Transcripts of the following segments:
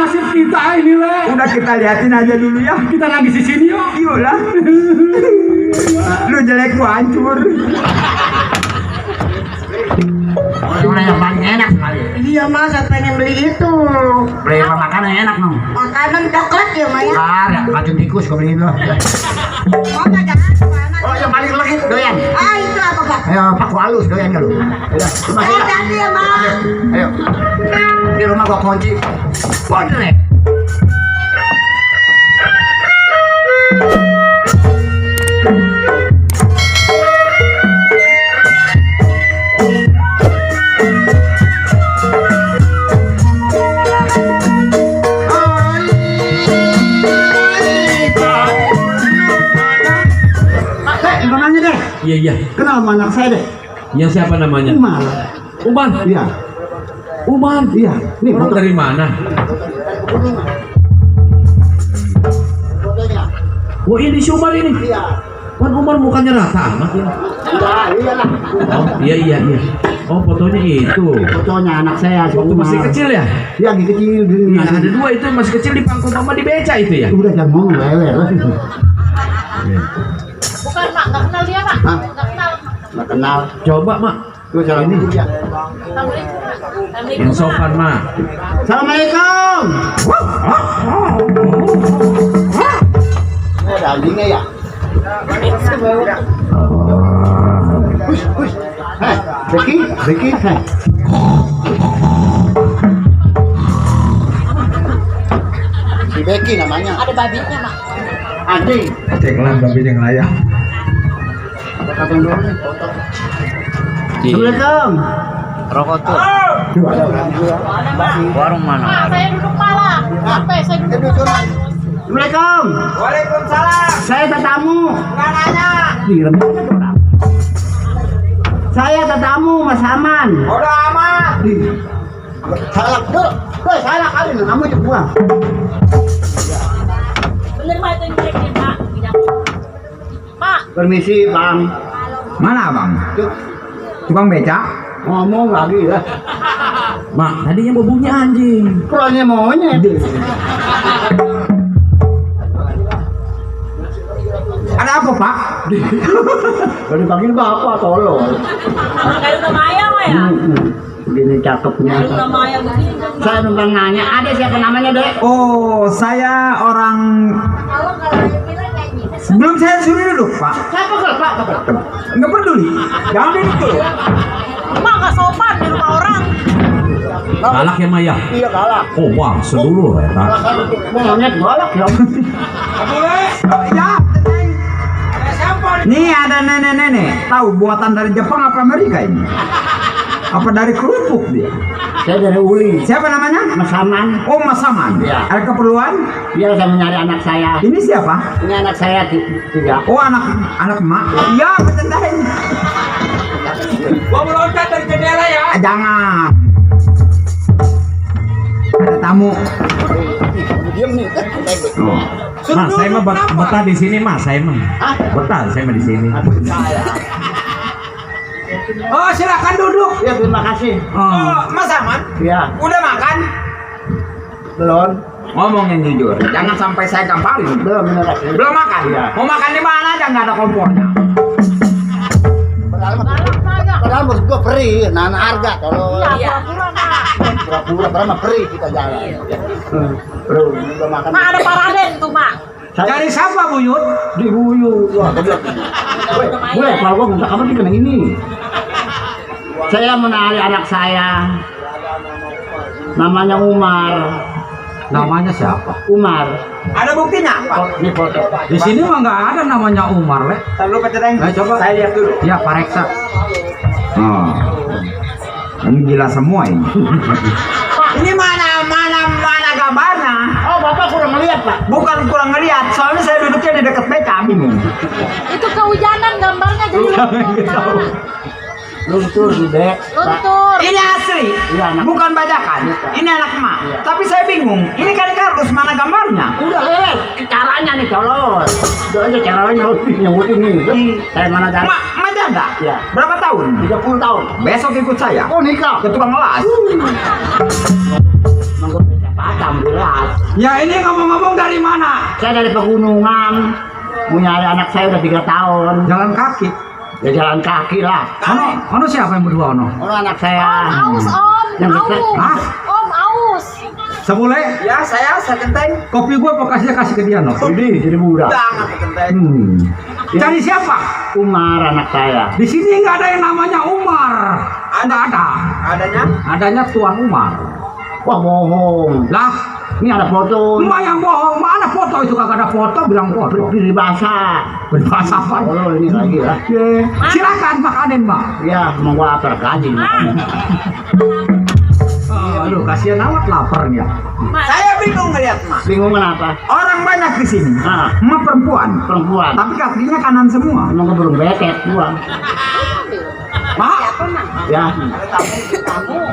nasib kita ini, Le. Udah kita liatin aja dulu ya. Kita lagi di sini yuk. Iyalah. Lu jelek gua hancur. Orang yang paling enak sekali. Iya mas, saya pengen beli itu. Beli makanan yang enak dong. Makanan coklat ya Maya. Ya, racun tikus kau beli itu. Mama jangan kemana. Oh, yang paling legit doyan. Ah itu apa Pak? Ayo, paku halus doyan kalau. Hati ya mas. Ayo. Di rumah gua kunci. Pondre. Iya. Kenal sama anak saya deh. Ya siapa namanya? Umar. Uman. Iya. Uman. Iya. Nih Orang dari mana? Oh ini si Umar ini. Iya. Kan Umar mukanya rata amat ya. Iyalah. Oh iya. Oh fotonya itu. Fotonya anak saya si Waktu Umar. masih kecil ya? Iya, lagi kecil dulu. Iya ada dua itu masih kecil di pangku mama di beca itu ya. Udah jangan ngomong lewe. Bukan Mak, nggak kenal dia Mak. Hah? Nggak kenal. Nggak kenal. Coba mak. Tuh salah ini. Yang sopan mak. Assalamualaikum. Ini ada anjingnya ya? Hush. Hei, Becky, hei. Si Becky namanya. Ada babinya Mak. Anjing. Cenglan tapi yang layak. Potong dulu nih, foto. Assalamualaikum. Rokok tuh. Warung mana? Mak, saya duduk malah. Sampai saya duduk malah. Assalamualaikum. Waalaikumsalam. Saya tetamu. Nggak nanya. Direm aja orang. Saya tetamu Mas Aman. Udah amat. Salah, tuh salah kali nih, kamu cepet pulang. Bener Mak itu yang jeleknya Mak. Mak. Permisi Bang. Mana bang? Cuk, Tukang beca? ngomong lagi ya. Mak tadinya baunya anjing. Kurangnya monyet. Ada apa pak? Dari panggil bapak tolong. Kayak udah Maya Mak ya. Begini cakepnya. Kayak udah Maya begini. Saya numpang nanya, ada siapa namanya dek? Oh saya orang. Kalau dia bilang nyanyi. Belum saya suruh duduk pak. Saya pegel pak. Nggak peduli. Jangan duduk dulu. Mak nggak sopan di rumah orang. Galak ya Maya. Iya kalah. Oh wah sedulu ya tak. Monyet galak ya. Ya. Nih ada nenek-nenek. Tahu buatan dari Jepang apa Amerika ini? Apa dari kerupuk dia? Saya dari Uli. Siapa namanya? Mas Aman. Oh Mas Saman. Iya. Ada keperluan? Dia saya mencari anak saya. Ini siapa? Ini anak saya tiga. Oh anak emak. Iya bercandain. Gua meloncat dari jendela ya. Jangan. Ada tamu. Diam nih. Oh. Mas, saya mah betah di sini, Mas. Saya mah. Betah, saya mah di sini. Oh, silakan duduk. Ya terima kasih. Oh. Mas Aman, Ya udah makan? belum. Ngomong yang jujur. Jangan sampai saya gampalin. Belum bener kasih. Belum makan? Iya. Mau makan di mana aja nggak ada kompornya. Padahal menurut gua perih, nah harga kalau Iya, pura-pura Mak. pura-pura berapa perih kita jalan. Bro, udah makan. Mak ada Pak Raden tuh Mak. Dari siapa Buyut? Diguyu. Wah, goblok. Boleh, kalau gua minta kamu dengan ini. Saya menari anak saya. Namanya Umar. Namanya siapa? Umar. Ada buktinya? Pak? Oh, ini foto. Di sini mah nggak ada namanya Umar, Le. Taruh Pak Cedeng. Ayo coba. Saya lihat dulu. Ya, Pak Reksa. Oh. Ini gila semua ini. Ini mana gambarnya? Oh, Bapak kurang melihat, Pak. Bukan kurang ngeliat, soalnya saya duduknya di dekat beca, bingung. Itu kehujanan gambarnya jadi luntur. Luntur, Dek. Luntur. Ini asli, Iya, anak. bukan bajakan. Ini anak emak. Iya. Tapi saya bingung, ini kan kardus, mana gambarnya? Udah, caranya nih, colot. Udah aja caranya nyebutin nih. Saya mana kan? Emak janda? Iya. Berapa tahun? 30 tahun. Besok ikut saya Oh, nikah. ke tukang las. Manggut Pak, alhamdulillah. Ya ini ngomong-ngomong dari mana? Saya dari pegunungan. Mau nyari anak saya udah 3 tahun. Jalan kaki. Ya jalan kaki lah. Ono siapa yang berdua ono? Ono anak saya. Aus om, Yang aus. besar. Hah? Om aus. Sebule Ya saya kenteng. kopi gua mau kasih ke dia no. Jadi budak. Jangan kenteng. Cari siapa? Umar anak saya. Di sini nggak ada yang namanya Umar. Nggak ada. Adanya? Adanya Tuan Umar. Wah bohong. Lah, Ini ada foto. emak yang bohong. Mana foto itu? Kagak ada foto. Bilang foto. Di bahasa. Berbahasa apa? Oh ini lagi lah. Silakan makanin mak. Ya mau gua lapar kaji. Aduh, kasihan amat laparnya. Saya bingung ngeliat mak. Bingung kenapa? Orang banyak di sini. Ah. Emak perempuan. Perempuan. Tapi kakinya kanan semua. Emang gua belum betet gua. Mak, Ya.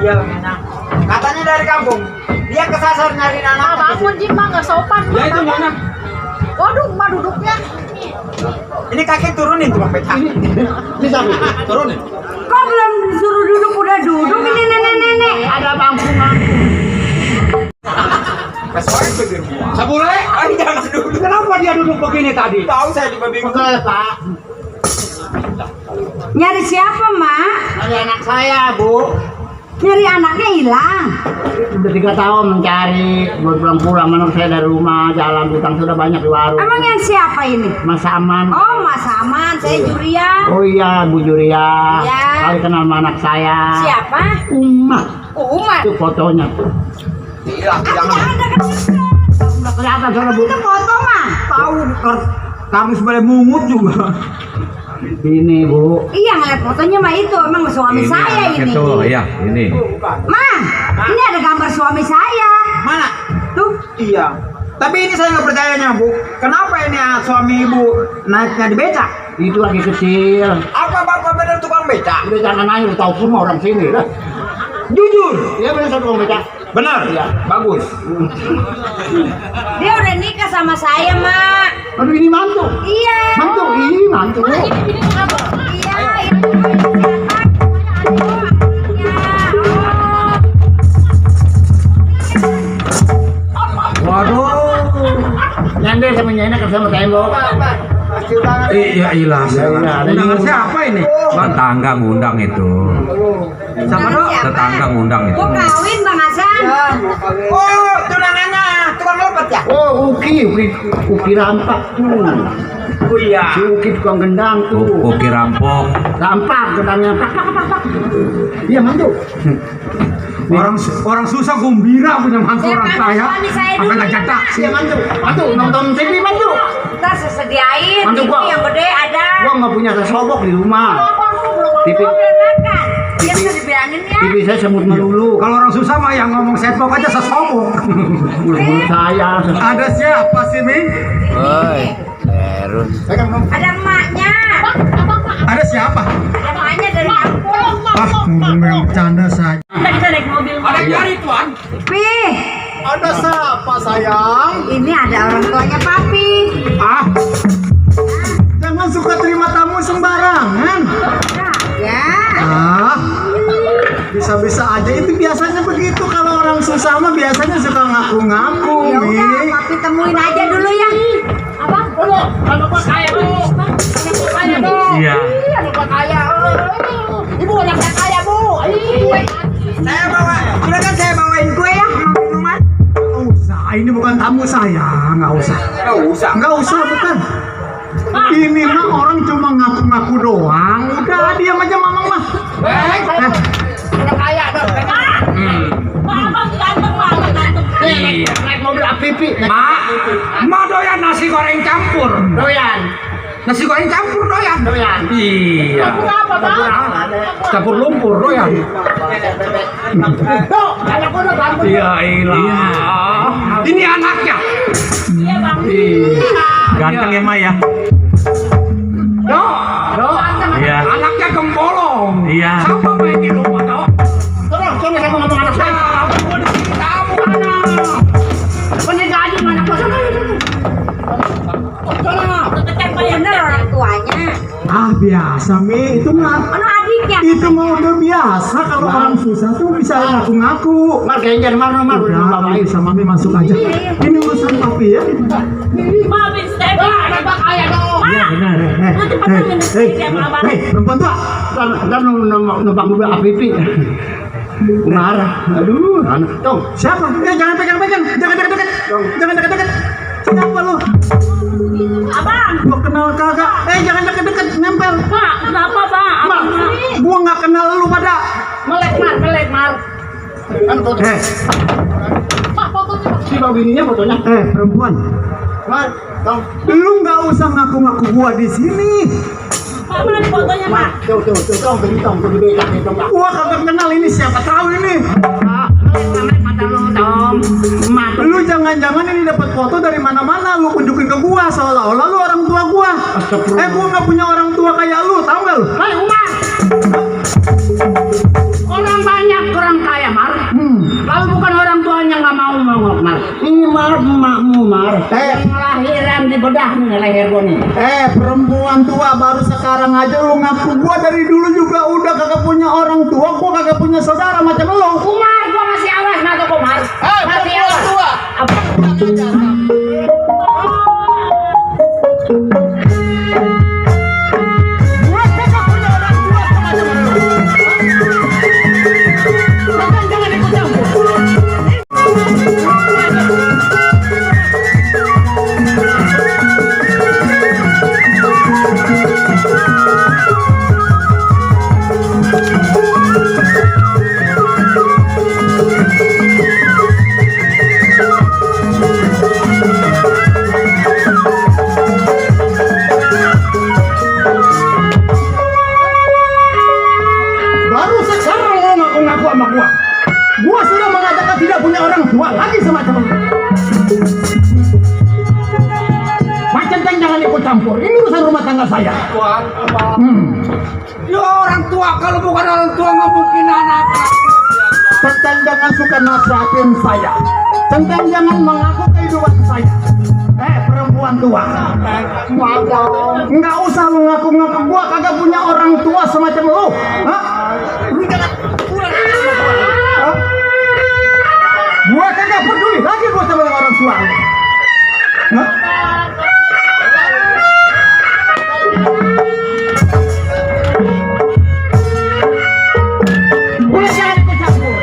Iya enak. Katanya dari kampung. Dia kesasar nyari Ah, anak. bangun Jim, Mak, nggak sopan. ya itu mana? Waduh, Mak duduknya. Ini kaki turunin tuh Bang Becak. Bisa Bu. Turunin. Kok belum disuruh duduk udah duduk ini nenek-nenek. Ada bangku ngangku. Kesoalnya begir gua. Sabule? Ah, jangan dulu. Kenapa dia duduk begini tadi? Tahu saya juga bingung. Betul Pak. Nyari siapa, Mak? Ada anak saya Bu. Nyari anaknya hilang. Udah 3 tahun mencari. Buat pulang-pulang. Menurut saya dari rumah. Jalan utang sudah banyak di warung. Emang yang siapa ini? Mas Aman. Oh, Mas Aman, saya Juria. Oh iya Bu Juria. Ya. Kali kenal sama anak saya. Siapa? Umar. Oh, Umar. Itu fotonya tuh. Iya, Aku jangan. ada kan? Udah kelihatan soalnya Bu. Itu foto, Mak. Tahu kami sebagai mungut juga. Ini Bu. Iya, ngeliat fotonya mah itu emang suami saya ini. ya, ini. Ma, ini ada gambar suami saya. Mana? Tuh, Iya. Tapi ini saya nggak percayanya Bu. Kenapa ini suami ibu naiknya di becak? Itu lagi kecil. Apa bapak benar tukang becak? Udah jangan nanya, udah tahu semua orang sini lah. Jujur. Iya benar satu orang becak. Benar. Iya. Bagus. dia udah nikah sama saya, Mak. Aduh ini mantu. Iya. Mantu, ini mantu. Iya, ini siapa? Waduh. Nyender sama nyender ke sama tembok. Kasih tangan. Iya hilang. Iya, iya. Undangan siapa ini? Tetangga ngundang itu. Sama dong. Tetangga ngundang itu. Gua kawin, Bang Hasan. Oh, tunangannya tukang lepet ya? Oh, Uki rampak tuh. Oh iya. Si Uki tukang gendang tuh. Koki rampok. Rampak gendangnya. Pak, pak, pak, pak. Iya mantu. Orang susah gembira punya mantu Siapa orang nih kaya. suami saya Apa dulu nggak ya, cetak Pak? sih? Iya mantu. Mantu nonton TV mantu. Ntar sesediain. Mantu TV gua. yang gede ada. Gua nggak punya sesobok di rumah. TV Gua belum makan. Dia bisa dibilangin ya. TV saya semut melulu. Kalau orang susah mah yang ngomong sepok aja sesobok. Mulut saya. Ada siapa sih, Ming? Ada emaknya. Ada siapa? Ada emaknya dari kampung. Ah, ngomong bercanda saja. Kita naik mobil. Ada jari tuan. Pih, Ada siapa sayang? ini ada orang tuanya Papi. Ah, jangan suka terima tamu sembarangan. Ya. Ah, bisa-bisa aja itu biasanya begitu kalau orang susah mah biasanya suka ngaku-ngaku. Ya udah, Mi. Papi temuin aja dulu ya. Abang, Anak gua kaya Bu. Anak gua kaya Bu. Iya. Anak gua kaya. Ibu anak saya kaya Bu. Saya bawa. Silakan saya bawain kue ya. Minuman. Nggak usah, ini bukan tamu saya, nggak usah. Nggak usah, bukan. Ini mah orang cuma ngaku-ngaku doang. Udah, diam aja mamang mah. Anak kaya dong. abang ganteng banget, ganteng. Iya. Naik mobil Apipi. Ma doyan nasi goreng campur. Doyan. Nasi goreng campur doyan. Doyan. Iya. Apa, Bang? Campur lumpur doyan. Tuh, anak gua udah ganteng. Iya, ilah. Ini anaknya. Iya, Bang. Ganteng ya Ma ya. Dok, dok. Iya. Anaknya gembolong. Iya. Siapa main di rumah, dok? Tolong, coba saya mau ngomong anak saya. Nah, gua di sini tamu mana? Bener gaji mana kau sana? Ketek, Pak, ya. Bener orang tuanya. Ah, biasa, Mi. Itu mah Mana adik Ya. Itu mah udah biasa kalau orang susah tuh bisa ngaku-ngaku. Mar kenjar mar Udah, ayo sama Mami masuk aja. Ini urusan papi ya. Mami, step. Nampak kaya dong. Iya benar. Hei, perempuan tua. dan numpang mobil APP. Marah. Aduh, anak dong. Siapa? Jangan pegang-pegang. Jangan dekat-dekat. Jangan dekat-dekat. Siapa lu? Abang. Gua kenal kagak. Jangan dekat-dekat, nempel. Pak, kenapa, Pak? Abang. Gua nggak kenal lu pada. Melek mar. Pak fotonya. Si bininya fotonya. Perempuan. Mar, dong. Lu nggak usah ngaku-ngaku gua di sini. Pak, mana fotonya, Pak? Tuh, dong, becak itu. Gua kagak kenal ini, siapa tahu ini. Mata lu dong. Lu jangan-jangan ini dapat foto dari mana-mana, lu tunjukin ke gua seolah-olah lu orang tua gua. Gua nggak punya orang tua kayak lu, tahu nggak lu? Hei, Umar. Orang banyak orang kaya, Mar. Kalau bukan orang tuanya nggak mau Mar. Ini Mar, emakmu, Mar. Yang lahiran di bedah nih leher gua nih. Perempuan tua baru sekarang aja lu ngaku. Gua dari dulu juga udah kagak punya orang tua, gua kagak punya saudara macam lu. Umar, gua masih awas mata gua, Mar. Masih awas. Tua. Gua kagak punya orang tua semacam lu. Jangan ikut campur. Baru sekarang lo ngaku-ngaku sama gua. Gua sudah mengatakan tidak punya orang tua lagi semacam lu. Pak Centeng jangan ikut campur. Ini urusan rumah tangga saya. Tuan, apa? Hmm. Ya orang tua, kalau bukan orang tua nggak mungkin anak. Centeng jangan suka nasihatin saya. Centeng jangan mengaku kehidupan saya. Perempuan tua. Nggak usah lu ngaku-ngaku gua kagak punya orang tua semacam lu. Hah? Lu jangan kurang. Hah? Gua kagak peduli lagi gua sama orang tua lu. Hah? Udah jangan ikut campur.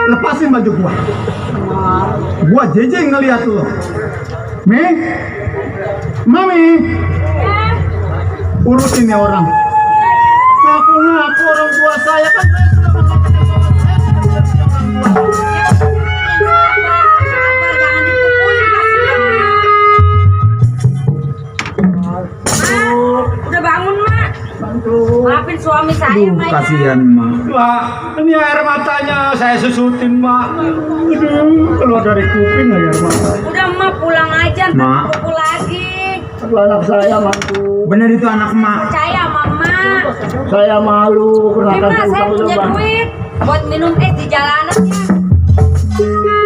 Lepasin baju gua. Gua jejeng ngeliat lo. Mami, urusin ya orang. Ngaku-ngaku orang tua saya kan saya sudah mengatakan bahwa saya tidak punya orang tua. Sabar, jangan dipukulin kasihan. Mak, udah bangun, Mak. Maafin suami saya, Aduh, Mak. kasihan Mak. Mak, ini air matanya saya susutin, Mak. Aduh, keluar dari kuping air mata. Udah Mak pulang aja, Mak. ntar pukul lagi. Aduh, anak saya mantu. Bener itu anak Mak. Percaya Mama. Saya malu Terima, kenakan saya punya utang. duit buat minum es di jalanan ya.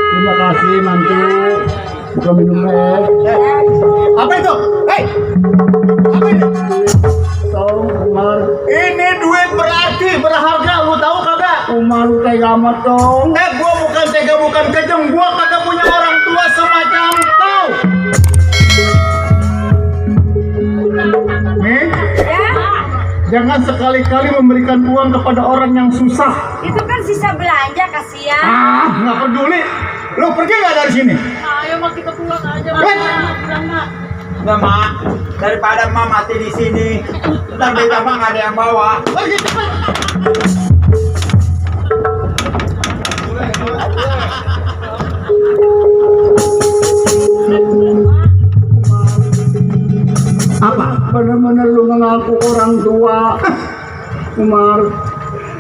Terima kasih mantu. Bukan minum es. Apa itu? Hei! Apa ini? Tolong Umar. Ini duit berarti berharga, lu tahu kagak? Umar lu tega amat dong. Gua bukan tega, bukan kejam, gua kagak punya orang tua semacam kau. Nih, Ya, jangan sekali-kali memberikan uang kepada orang yang susah. itu kan sisa belanja kasihan. Nggak peduli. Lu pergi nggak dari sini? Ayo mak kita pulang aja. Hei! Pulang mak. Udah mak, daripada mak mati di sini, ntar beta mak nggak ada yang bawa. Pergi cepat. Apa? Bener-bener lu mengaku orang tua. Umar,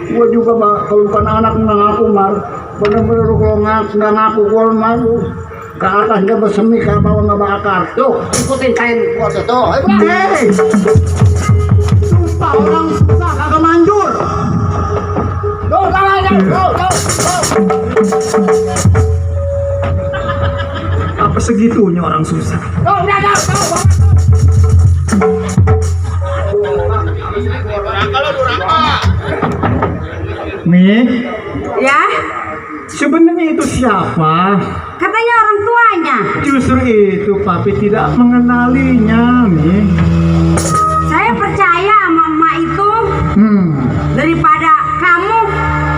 gua juga kalau bukan anak mengaku Umar. Bener-bener lu kalau nggak ngaku gua malu. Ke atas dia bersemi, ke bawah nggak bakar. Tuh, ikutin kain gua tuh. Hei! Sumpah orang susah kagak manjur. Tuh, tuh. Apa segitunya orang susah? Nih, Ya, sebenarnya itu siapa? katanya orang tuanya. Justru itu Papi tidak mengenalinya, nih. Saya percaya sama Mak itu daripada kamu.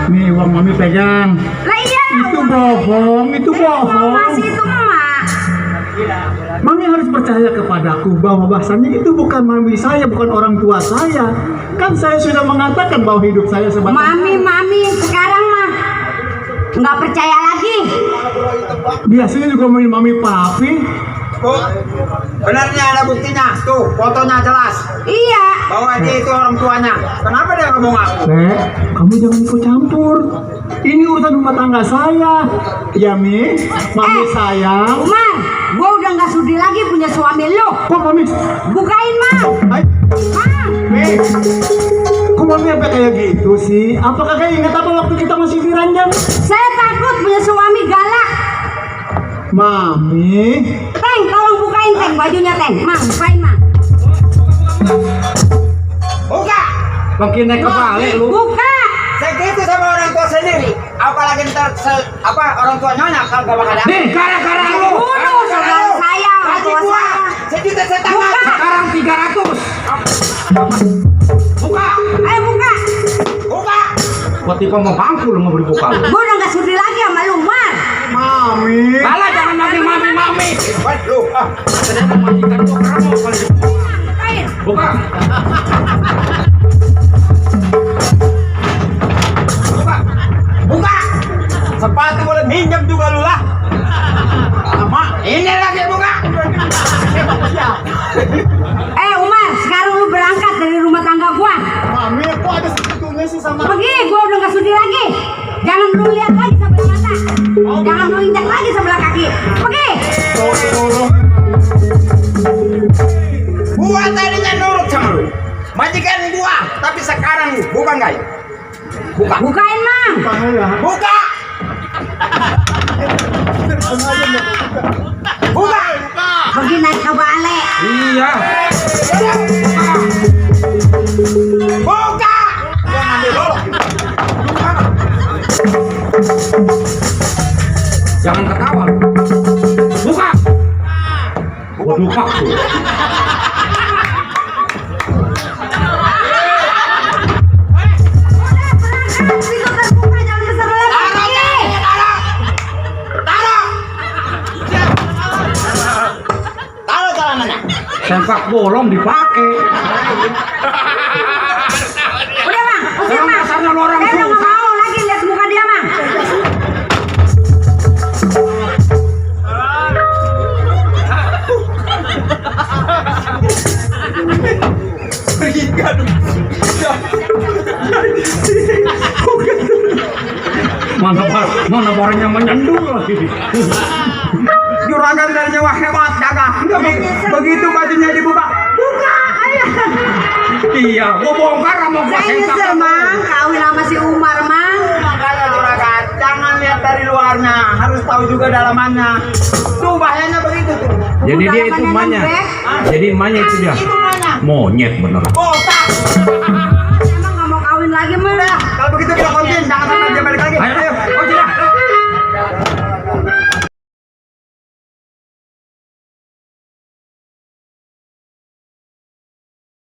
Nih uang Mami pegang. Lah iya, Itu bohong, itu bohong. masih itu Mak. Mami harus percaya kepadaku bahwa bahasanya itu bukan mami saya, bukan orang tua saya. Kan saya sudah mengatakan bahwa hidup saya sebatas Mami, sekarang mah nggak percaya lagi. biasanya juga mami Papi. Bu, benarnya ada buktinya. Tuh, fotonya jelas. Iya, Bahwa dia itu orang tuanya. Kenapa dia ngomong aku? Kamu jangan ikut campur. Ini urusan rumah tangga saya. Ya Mi, Mami sayang. Umar, gua udah nggak sudi lagi punya suami lu. Kok Mami? Bukain Mak. Hai, Mak, Mi. Kok Mami apa kayak gitu sih? Apakah kayak ingat apa waktu kita masih di ranjang? saya takut punya suami galak. Mami, Teng, tolong bukain Teng bajunya Teng. Mak, bukain Mak. Buka! makin naik kebalik lu. Buka. Segitu sama orang tua sendiri. Apalagi ntar orang tua nyonya kalau gak bakal ada. Nih, gara-gara lu. Bunuh saudara saya, orang Kasih tua gua saya. sejuta setengah. Buka. Sekarang 300. Buka. Ayo buka. Buka! Buat tipe mau bangkul mau beri buka. Gua udah nggak sudi lagi sama lu, Mar. Mami. Kalah jangan mami. Waduh, Sedang majikan gua kamu kali. Bukain. Buka. buka! Sepatu boleh minjam juga lu lah. Mak, ini lagi buka. Umar, sekarang lu berangkat dari rumah tangga gua. Mami, kok ada segitunya sih sama Pergi, gua udah nggak sudi lagi. Jangan lu lihat lagi sebelah mata. Jangan lu injak lagi sebelah kaki. Pergi. Gua tadinya nurut sama lu. Majikan gua, tapi sekarang bukan gak? Buka. Bukain, Mang. Buka. Buka. Pergi naik ke balik. Iya. Buka. Gua ngambil dulu. Jangan ketawa. Buka. Gua lupa tuh. Pintu terbuka, jangan kesebelah. Pergi. Taruh celananya. Sempak bolong dipakai. Udah, Mang. Usir, Orang Mang. dasarnya lu orang Saya udah nggak susah. mau lagi lihat muka dia, Mang. Mana barangnya menyendul lagi. Juragan dari nyawa hebat jaga. Begitu bajunya dibuka, buka ayah. Iya, gua bongkar sama gua Saya nyesel mang, kawin sama si Umar mang. Makanya juragan, jangan lihat dari luarnya, harus tahu juga dalamannya. Tuh bahayanya begitu tuh. Jadi dia itu emaknya. Jadi emaknya itu dia. Itu mana? Monyet bener. Botak. Emang nggak mau kawin lagi mah? Kalau begitu kita kontin, jangan sampai dia balik lagi. Ayo.